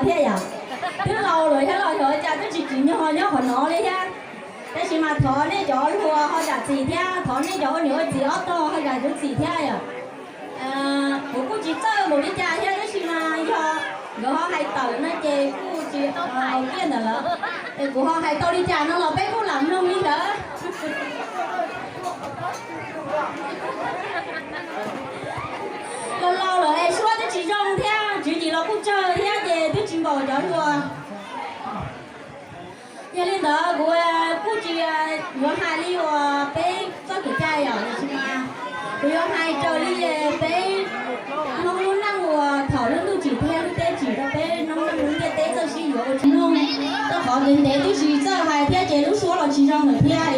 thiab yom. Twb laus lawm thiab los xyov cas twb tsis tsim nyog nyob qhov no li thiab. Tab sis mas thov nej cov hluas ho zam txim thiab, thov nej cov ua niam ua txiv ob tog ho zam txim thiab yom. Kuv kuj tsis txawj npaum li cas thiab, tab sis mas yog nkawd ho hais tawm no ces kuj tsis haus kiag ntawd lawm. Es kuv ho hais tau li cas no los peb kuj lam mloog li ntawd. Los laus lawm es suab twb tsis zoo thiab, tswv yim los kuj tsawg thiab ces twb tsis npaum cov hluas. Yog li ntawd kuv kuj tsis yuav hais li uas peb txoj kev cai yom, tiam sis mas kuv yuav hais raws li peb Hmoob lub neej uas thaum lub ntuj tsim thiab lub teb tsim rau peb Hmoob neej lub ntiaj teb txawj sib yuav ua tsis mloog. Rau qhov ntev ntev twb tsis txawj hais thiab ces lub suab los tsis zoo lawm thiab.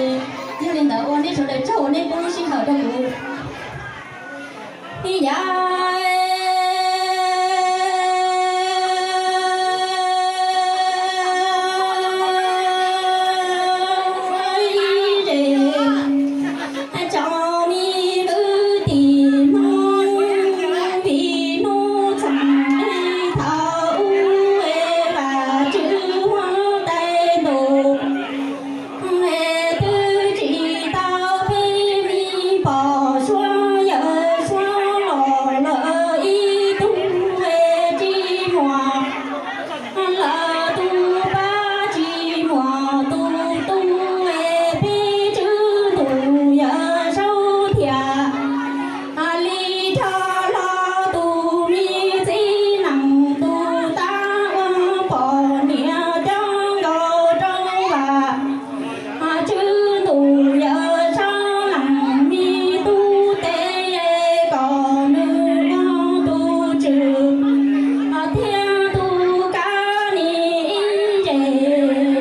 Yog li ntawd ua nej sawv daws tsaug uas nej pub lub sij hawm rau kuv. Ib yam tsoom me kwv tij Hmoob, vim hnub txheej thaum ub Vajtswv muab tais ntuj twb tsis tau peb me pog suav yawm suav los lawm ib tug tsis muaj lawm tus pab tsis muaj tus tu, peb tswv ntuj yawm saub thiaj li rho hlo tus me txiv neej tus tab ua poj niam coj nkaus rau Vaj tswv ntuj yawm saub leej me tub teb kom nws ua tus tswv thiab tus kav nim ib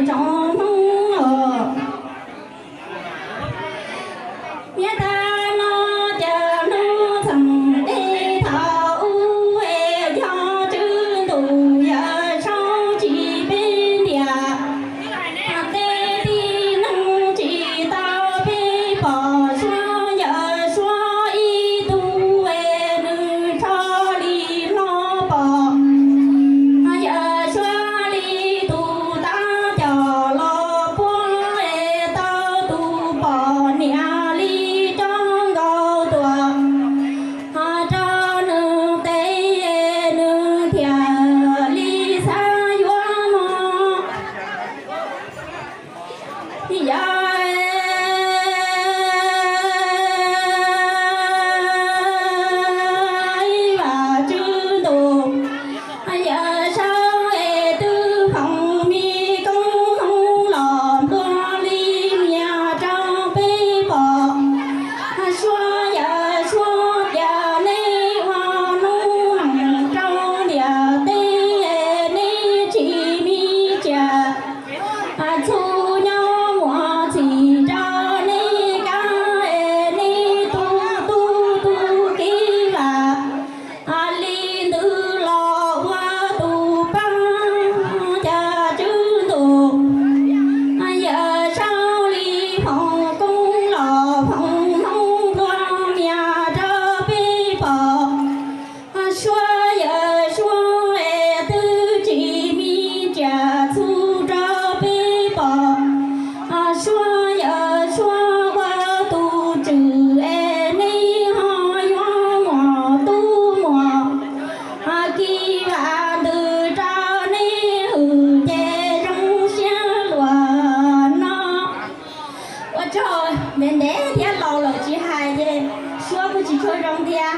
tsoom Hmoob os. Nyob tas no cas hnub txheej deb thaum ub es yog tswv ntuj yawm saub tsis peb ntiag, tej tib neeg tsis tau peb pog suav yawm suav ib tug es nws rho li hlo pog yawm suav li tus tab coj los puag es tau tus poj niam li coj nkaus tuaj rau nws tes, nws thiaj li xav yuav mog. Yog Vaj Tswv ntuj yawm saub es twb foom me koob hmoov los nplua li niam rau peb pog suav yawm suav tias nej ua noob neej rau ntiaj teb, nej tsis mi cia txhua nyob muaj txhim rau nej kab, nej tu tu tu kiv Vaj li ntawd los ua tus pab, cas tswv ntuj yawm saub li foom koob los foom hmoov nplua niam rau peb pog suav yawm suav es twb tsis mi cia txhua rau peb pog suav yawm suav ua tus tswv es nej ho yuav muaj tub muaj kiv Vaj ntawd rau nej hwm ces zoo siab luag no. Ua tsaug, ntev ntev thiab laus lawm tsis hais ces suab kuj tsis tshua zoo thiab.